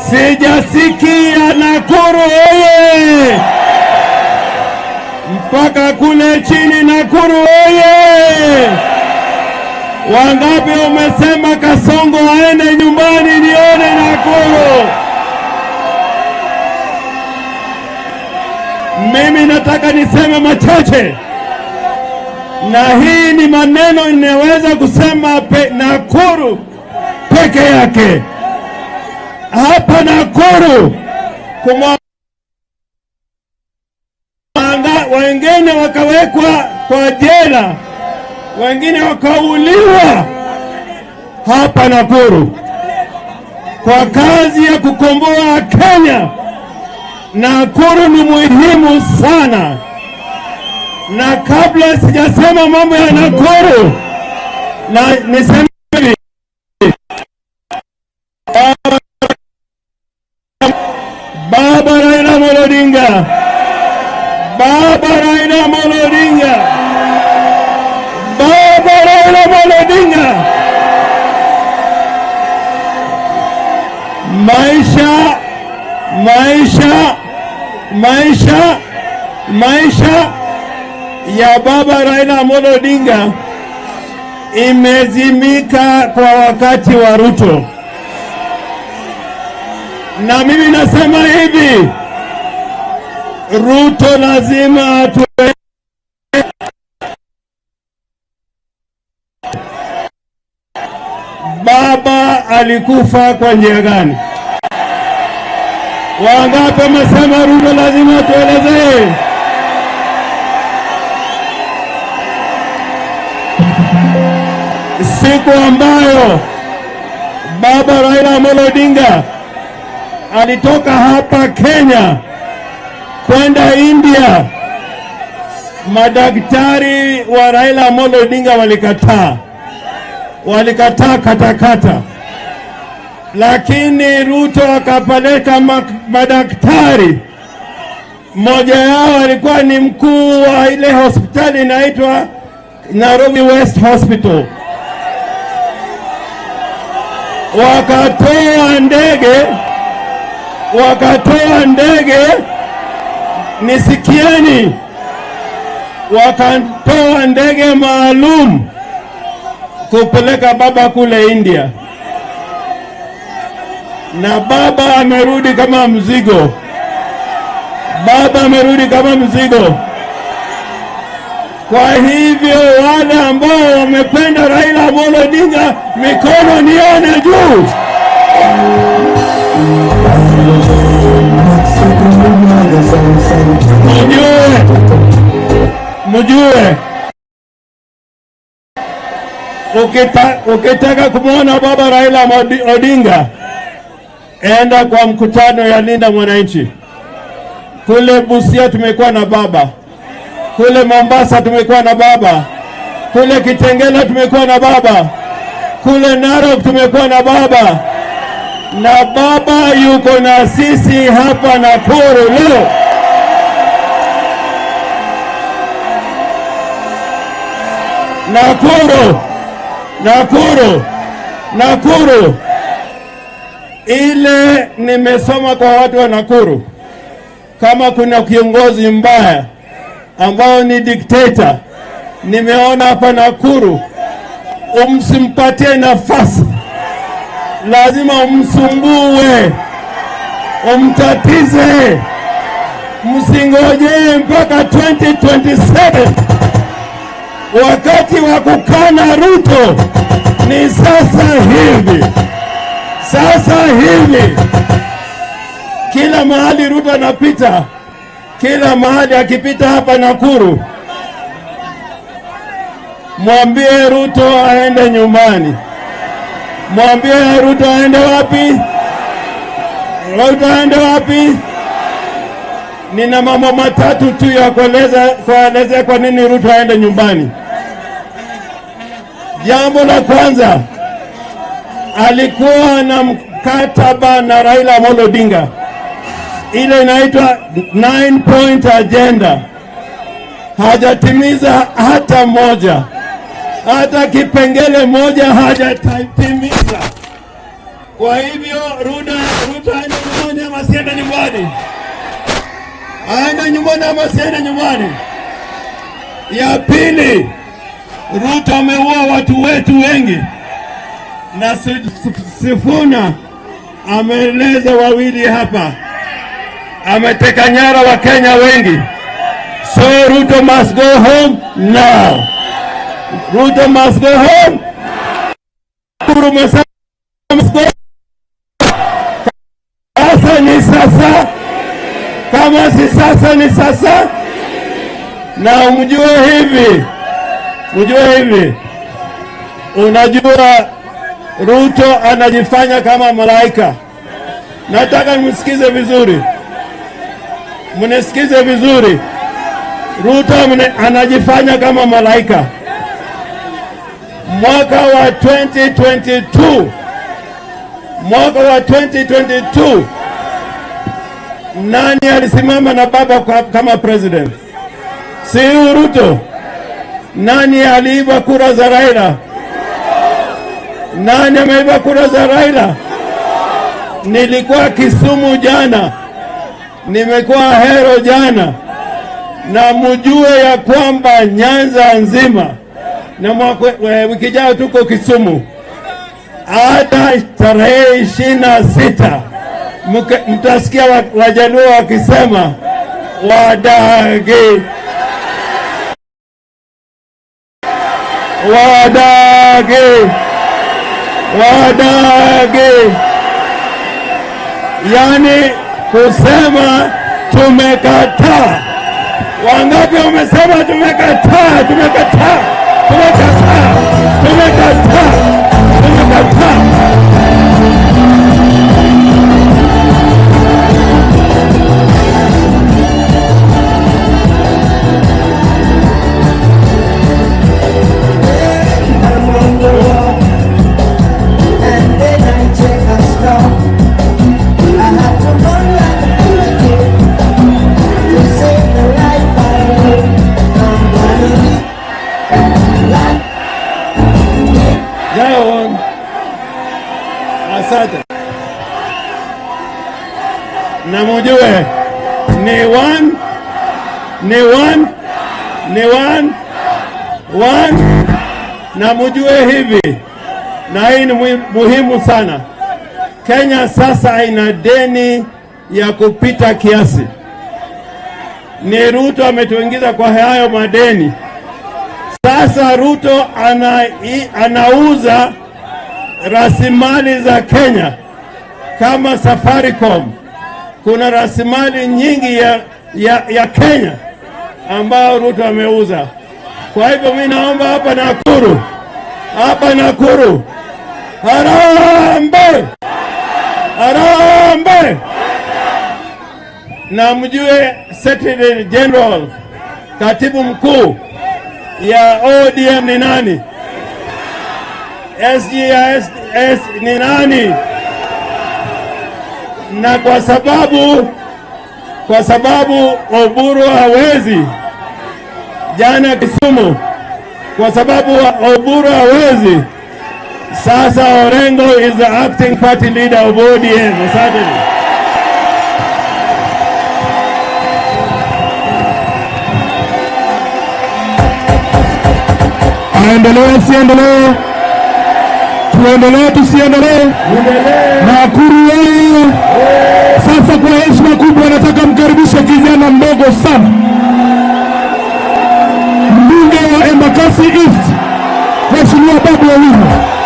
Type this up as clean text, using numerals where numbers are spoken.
Sijasikia Nakuru oye! Mpaka kule chini Nakuru oye! Wangapi wamesema Kasongo aende nyumbani? Nione Nakuru. Mimi nataka niseme machache, na hii ni maneno ninaweza kusema Nakuru peke yake. Hapa Nakuru wengine wakawekwa kwa jela, wengine wakauliwa hapa Nakuru kwa kazi ya kukomboa Kenya. Nakuru ni muhimu sana, na kabla sijasema mambo ya Nakuru, na niseme hivi, Baba Raila Amolo Odinga, Baba Raila Amolo Odinga, Baba Raila Amolo Odinga, maisha maisha maisha maisha ya Baba Raila Amolo Odinga imezimika kwa wakati wa Ruto. Na mimi nasema hivi, Ruto lazima atue. Baba alikufa kwa njia gani? Wangapi wamesema Ruto lazima tuelezee? Siku ambayo Baba Raila Amolo Odinga alitoka hapa Kenya kwenda India, madaktari wa Raila Amolo Odinga walikataa, walikataa katakata, lakini Ruto akapeleka madaktari. Mmoja yao alikuwa ni mkuu wa ile hospitali inaitwa Nairobi West Hospital. Wakatoa ndege, wakatoa ndege, nisikieni, wakatoa ndege maalum kupeleka baba kule India, na baba amerudi kama mzigo. Baba amerudi kama mzigo. Kwa hivyo wale ambao wamependa Raila Amolo Odinga, mikono nione juu. Mjue, mjue ukitaka kumwona Baba Raila Odinga, enda kwa mkutano ya Linda Mwananchi. Kule Busia tumekuwa na baba, kule Mombasa tumekuwa na baba, kule Kitengela tumekuwa na baba, kule Narok tumekuwa na baba, na baba yuko na sisi hapa Nakuru leo. Nakuru, Nakuru, Nakuru. Ile nimesoma kwa watu wa Nakuru, kama kuna kiongozi mbaya ambao ni dikteta, nimeona hapa Nakuru, umsimpatie nafasi, lazima umsumbue, umtatize, msingojee mpaka 2027. Wakati wa kukana Ruto ni sasa hivi, sasa hivi. Kila mahali Ruto anapita, kila mahali akipita hapa Nakuru, mwambie Ruto aende nyumbani. Mwambie Ruto aende wapi? Ruto aende wapi? Nina mambo matatu tu ya kuelezea kwa nini Ruto aende nyumbani. Jambo la kwanza, alikuwa na mkataba na Raila Amolo Odinga, ile inaitwa 9 point agenda. Hajatimiza hata moja, hata kipengele moja hajatimiza. Kwa hivyo Ruto aende nyumbani ama asiende nyumbani? Aende nyumbani ama asiende nyumbani? Ya pili, Ruto ameua watu wetu wengi, na Sifuna ameeleza wawili hapa, ameteka nyara Wakenya wengi. So Ruto must go home now. Ruto must go home. Uhuru must go. Sasa ni sasa, kama si sasa ni sasa. Na mjue hivi, mjue hivi, unajua Ruto anajifanya kama malaika. Nataka msikize vizuri, mnisikize vizuri. Ruto anajifanya kama malaika. Mwaka wa 2022, mwaka wa 2022, nani alisimama na baba kama president? Si huyu Ruto? Nani aliiba kura za Raila? Nani ameiba kura za Raila? Nilikuwa Kisumu jana, nimekuwa Ahero jana, na mjue ya kwamba Nyanza nzima na mwaka, wiki ijayo tuko Kisumu, hata tarehe 26 mtasikia Wajaluo wakisema wadagi, wadagi, wadagi, yani kusema tumekataa. Wangapi wamesema tumekataa? Tumekataa, tumekataa, tumekataa, tumekataa. I'm on the wall, and then I check a stop. I had to run like a fugitive to save the life I live. I'm gonna live like Down. Asante. Na mujue ni one, ni one, ni one, one. Na mujue hivi, na hii ni muhimu sana. Kenya sasa ina deni ya kupita kiasi. Ni Ruto ametuingiza kwa hayo madeni. Sasa Ruto anauza rasilimali za Kenya kama Safaricom. Kuna rasilimali nyingi ya Kenya ambayo Ruto ameuza. Kwa hivyo mimi naomba hapa Nakuru, hapa Nakuru, harambee, harambee! Na mjue Secretary General, katibu mkuu ya ODM ni nani? SG ya S ni nani? Na kwa sababu Oburu hawezi jana Kisumu, kwa sababu Oburu hawezi, sasa Orengo is the acting party leader of ODM. Asante. Aendelee asiendelee? Tuendelee tusiendelee? Nakuru yeye. Sasa kwa heshima kubwa nataka mkaribishe kijana mdogo sana, mbunge wa Embakasi East, Mheshimiwa Babu Owino.